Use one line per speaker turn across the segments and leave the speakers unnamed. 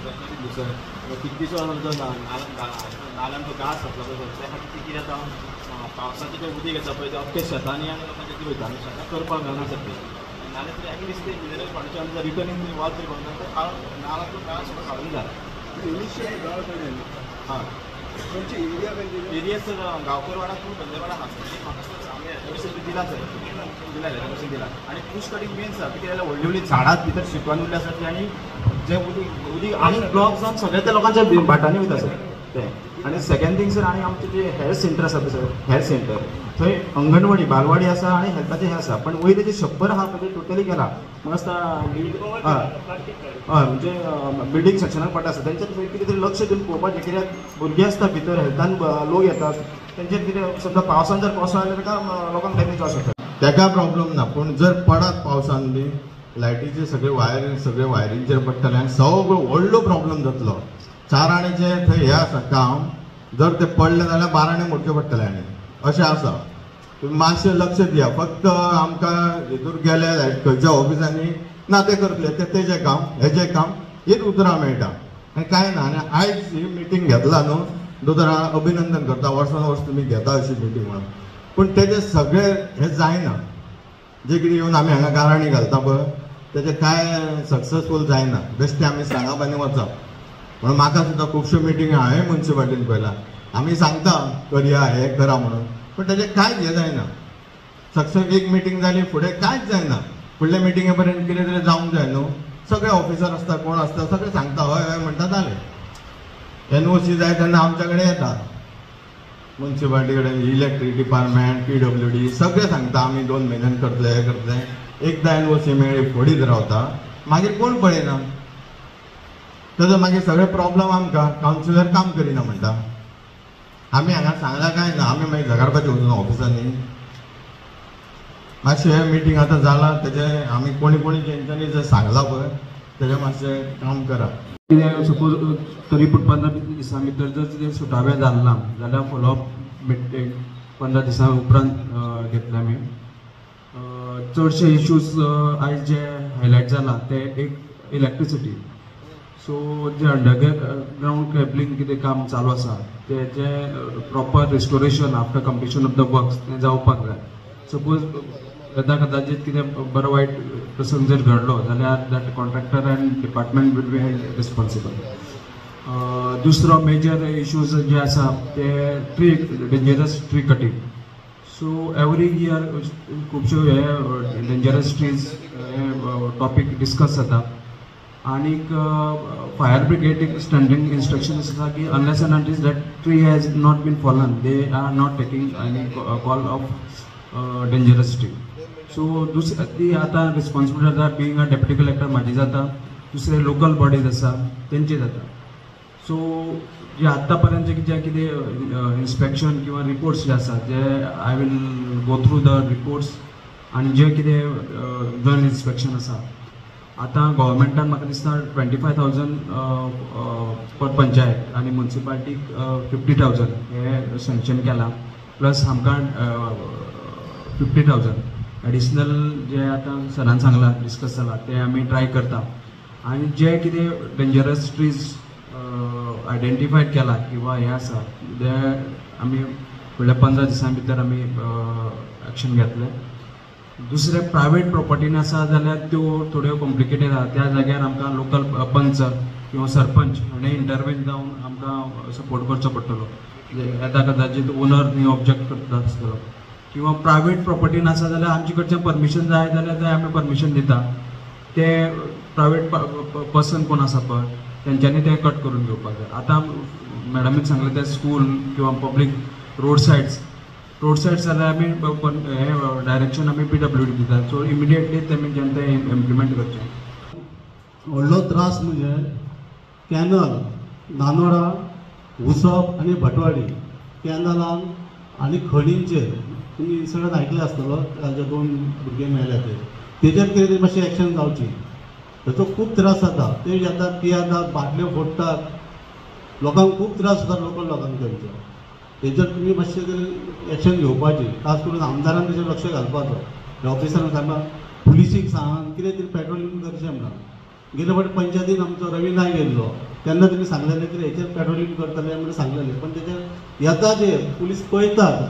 प्रश्न सर कितले दीस जो नाल्यांचो गास जातलो पळय सर, त्या खातीर ती कितें जाता पावसाचें जें उदीक येता पळय तें अख्खें शेतांनी आनी लोकांच्या ती वयता आनी शेतां करपाक मेळना सर. ते नाल्यार तरी एटलिस्ट ते मिनरल फाउंडेशन जर रिटर्नींग वाल तरी करूंक जाय, नाल्यार गाळ सगळो काडूंक जाय. हां, एरिया सर गांवकरवाडा टू बंदरवाडा आसा. म्हाका सर आमी एडमिशन दिला सर, दिला एडमिशन दिला. आनी पुश कटींग मेन सर कितें जाल्यार व्हडली व्हडली झाडां भितर शिकून उरले आसा ती आनी जे उदीक उदीक आनी ब्लॉक जावन सगळे त्या लोकांच्या भाटांनी वयता सर तें. आनी सेकंड थींग सर, आनी आमचें जें हेल्थ सेंटर आसा पळय सर, हेल्थ सेंटर थंय अंगणवाडी बालवाडी आसा आनी हेल्थाचें हें आसा, पण वयर तेजें छप्पर आहा पळय तें टोटली गेला. म्हाका दिसता हय हय म्हणजे बिल्डींग सेक्शनाक पडटा आसा, तेंच्यान थंय कितें तरी लक्ष दिवन पळोवपाचें, कित्याक भुरगीं आसता भितर हेल्थान लोक येतात तेंचेर कितें समजा पावसान जर कोसळ्ळें जाल्यार ताका लोकांक डॅमेज जावंक शकता.
तेका प्रॉब्लम ना, पूण जर पडत पावसान बी लायटीचे सगळे वायरी सगळे वायरींचेर पडटले आनी सगळो व्हडलो प्रॉब्लम जातलो. 4 आणेचे थंय हें आसा काम, जर ते पडले जाल्यार 12 आणे मोडचे पडटले आनी अशें आसा. तुमी मातशें लक्ष दिया. फक्त आमकां हितूर गेले खंयच्या ऑफिसांनी ना ते करतले ते तेजें काम हेजें काम हीच उतरां मेळटा आनी कांय ना. आनी आयज ही मिटींग घेतला न्हू दोतोर, अभिनंदन करता, वर्सान वर्स तुमी घेता अशी मिटींग म्हणून, पूण तेजें सगळें हें जायना. जे कितें येवन आमी हांगा गाराणी घालता पळय तेजें कांय सक्सेसफूल जायना. बेश्टें आमी सांगप आनी वचप. म्हणून म्हाका सुद्दां खुबश्यो मिटींग हांवें मुन्सिपाल्टीन पळयला, आमी सांगता करया हें करा म्हणून, पूण तेजें कांयच हें जायना. सक्सेस एक मिटींग जाली फुडें कांयच जायना. फुडल्या मिटिंगे पर्यंत कितें तरी जावंक जाय न्हू. सगळे ऑफिसर आसता कोण आसता सगळे सांगता हय हय म्हणटा जालें. एनओसी जाय तेन्ना आमच्या कडेन येता, मुन्सिपाल्टी कडेन, इलेक्ट्रीक डिपार्टमेंट, PWD सगळे सांगता आमी 2 म्हयन्यान करतले हें करतले. एकदां एनओसी मेळ्ळी फोडीत रावता, मागीर कोण पळयना. तेजो मागीर सगळे प्रॉब्लम आमकां, कावन्सिलर काम करिना म्हणटा. आमी हांगा सांगलां कांय ना, आमी मागीर झगडपाचें वचून ऑफिसांनी. मातशें हें मिटींग आतां जालां तेजें आमी कोणी कोणी जेंच्यांनी जें सांगलां पळय तेजें मातशें काम करा.
कितें सपोज तरी पूण 15 दिसां भितर जर कितें सुटावें जालें ना जाल्यार फॉलोअप मिटींग 15 दिसां उपरांत घेतले आमी. चडशे इश्यूज आयज जे हायलायट जाला ते एक इलेक्ट्रिसिटी. सो जे अंडरग्रावंड केबलिंग कितें काम चालू आसा तेजें proper restoration after completion of the works तें जावपाक जाय. सपोज यदा कदाचित कितें बरो वायट प्रसंग जर घडलो जाल्यार that contractor and department will be held responsible. दुसरो मेजर इश्यूज जे आसा ते tree dangerous tree cutting. So every year खुबश्यो हे डेंजरस ट्रीज हे टॉपीक डिस्कस जाता. आनीक फायर ब्रिगेडीक स्टँडींग इन्स्ट्रक्शन आसा की unless and until that tree has not been fallen they are not taking any call of dangerous tree. So दुसरी ती आतां रिस्पॉन्सिबिलिटी जाता बीइंग अ डेप्युटी कलेक्टर म्हाजी जाता, दुसरे लोकल बॉडीज आसा तेंची जाता. सो जे आतां पर्यंत जे कितें इन्स्पेक्शन किंवा रिपोर्ट्स जे आसा जे I will go through the reports आनी जे कितें जॉयंट इन्स्पेक्शन आसा आतां गव्हर्मेंटान म्हाका दिसता 25,000 पर पंचायत आनी मुन्सिपाल्टीक 50,000 हें सँक्शन केलां, प्लस आमकां 50,000 एडिशनल जे आतां सरान सांगलां डिस्कस जालां तें आमी ट्राय करता. आनी जे कितें डेंजरस ट्रीज आयडेंटिफाय केला किंवा हें आसा ते आमी फुडल्या 15 दिसां भितर आमी एक्शन घेतले. दुसरें प्रायवेट प्रोपर्टीन आसा जाल्यार त्यो थोड्यो कॉम्प्लिकेटेड आसा, त्या जाग्यार आमकां लोकल पंच किंवा सरपंच हाणें इंटरवेन जावन आमकां सपोर्ट करचो पडटलो. येता कदाचीत ओनर न्ही ऑब्जेक्ट करता आसतलो किंवा प्रायवेट प्रोपर्टीन आसा जाल्यार आमचे कडच्यान परमिशन जाय जाल्यार ते आमी परमिशन दिता. ते प्रायवेट पर्सन कोण आसा पळय तेंच्यांनी तें कट करून घेवपाक जाय. आतां मॅडमीन सांगलें ते स्कूल किंवा पब्लीक रोड सायड्स जाल्यार आमी हें डायरेक्शन आमी PWD दिता. सो इमिडिएटली तेंच्यान तें इम्प्लिमेंट करचें.
व्हडलो त्रास म्हणजे कॅनल नानोडा, उसप आनी भटवाडी कॅनलान आनी खणींचेर तुमी इन्सिडंट आयकले आसतलो, ताजे 2 भुरगे मेले ते, तेजेर कितें तरी मातशें एक्शन जावची. ताचो खूब त्रास जाता, ते येतात पियेतात, बाटल्यो फोडटात, लोकांक खूब त्रास जाता, लोकल लोकांक तेंचो. तेजेर तुमी मातशें तरी एक्शन घेवपाची, खास करून आमदारान तेजेर लक्ष घालपाचो, ऑफिसरान सांगा, पुलिसीक सांग, कितें तरी पेट्रोलिंग करचें म्हणून. गेले फावटी पंचायतीन आमचो रवी नायक येयल्लो तेन्ना तेणी सांगलेलें की हेचेर पेट्रोलिंग करतले म्हणून सांगलेलें, पण तेचेर येता जे पुलीस पळयतात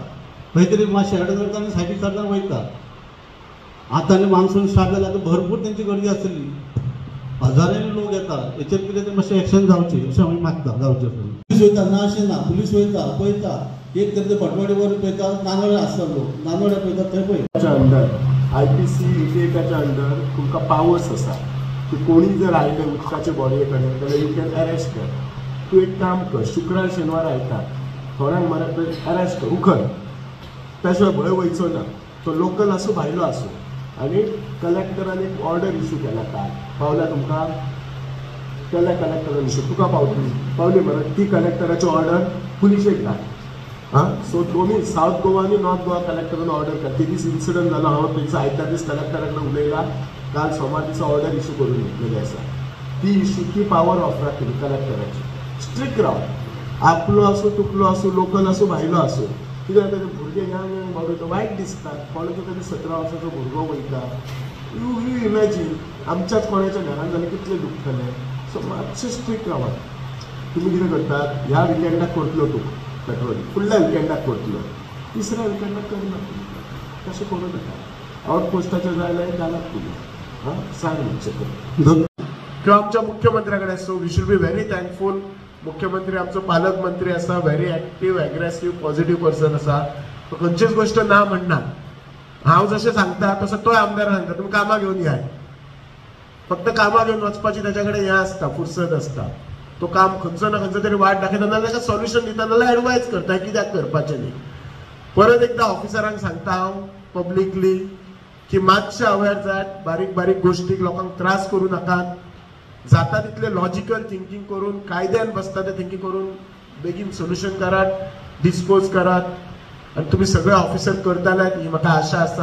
खंय तरी मातशें शेड करता आनी सायडीक सरता वयता. आतां आनी मान्सून स्टार्ट जाल्यार आतां भरपूर तेंची गर्दी आसतली, हजारांनी लोक येता, हेचेर कितें तरी मातशें एक्शन जावचें अशें आमी मागता जावचें. पुलीस वयता ना अशें ना, पुलीस वयता पळयता, एक तर ते भटवाडी वर पळयता, नानोड्या आसता लोक, नानोड्या पळयता थंय पळयता.
अंडर IPC 88 under तुमकां पावर्स आसा की कोणी जर आयले उदकाचे बॉडये कडेन जाल्यार you can arrest कर. तूं एक काम कर, शुक्रार शेनवार आयता थोड्यांक मरत अरेस्ट कर, उखल, त्या शिवाय भंय वयचो ना, तो लोकल आसूं भायलो आसूं. आनी कलेक्टरान एक ऑर्डर इशू केला काल, पावला तुमकां? केल्या कलेक्टरान इशू, तुका पावली पावली मरे ती कलेक्टराची ऑर्डर पुलिशेक घाल. हां, सो दोनूय सावथ गोवा आनी नॉर्थ गोवा कलेक्टरान ऑर्डर केला. ते दीस इन्सिडंट जालो, हांव थंयसर आयतार दीस कलेक्टरा कडेन उलयला, काल सोमार दिसा ऑर्डर इशू करून घेतलेली आसा. ती इशू ती पावर ऑफराक केली कलेक्टराची. स्ट्रिक्ट राव, आपलो आसूं तुकलो आसूं लोकल आसूं भायलो आसूं, कित्याक जाता भुरगे यंग यंग बाबडो वायट दिसता, कोणाचो तरी 17 वर्साचो भुरगो वयता, you imagine आमच्याच कोणाच्या घरान जाल्यार कितलें दुखतलें. सो मातशें स्ट्रिक्ट रावात. तुमी कितें करतात, ह्या विकेंडाक करतलो तूं पेट्रोलिंग, फुडल्या विकेंडाक करतलो, तिसऱ्या विकेंडाक करना, तशें करूं नाका. आवट पोस्टाचेर जाय जाल्यार घालात तुमी, हां सांग मातशें करून. किंवा आमच्या मुख्यमंत्र्या कडेन, so we should be very thankful. मुख्यमंत्री आमचो पालकमंत्री आसा, very active aggressive positive person आसा, तो खंयचीच गोश्ट ना म्हणना. हांव जशें सांगता तसो तोय आमदार सांगता, तुमी कामां घेवन याय, फक्त कामां घेवन वचपाची ताच्या कडेन हें आसता, फुरसत आसता. तो काम खंयचो ना खंयचो तरी वाट दाखयता, नाजाल्यार ताका सोल्युशन दिता, नाजाल्यार एडवायज करता कित्याक करपाचें न्ही. परत एकदां ऑफिसरांक सांगता हांव पब्लिकली की मातशें अवेर जायात, बारीक बारीक गोश्टीक लोकांक त्रास करूं नाकात, जाता तितलें लॉजिकल थिंकींग करून, कायद्यान बसता तें थिंकींग करून बेगीन सोल्युशन करात, डिस्पोज करात. आनी तुमी सगळे ऑफिसर करतले ही म्हाका आशा आसा.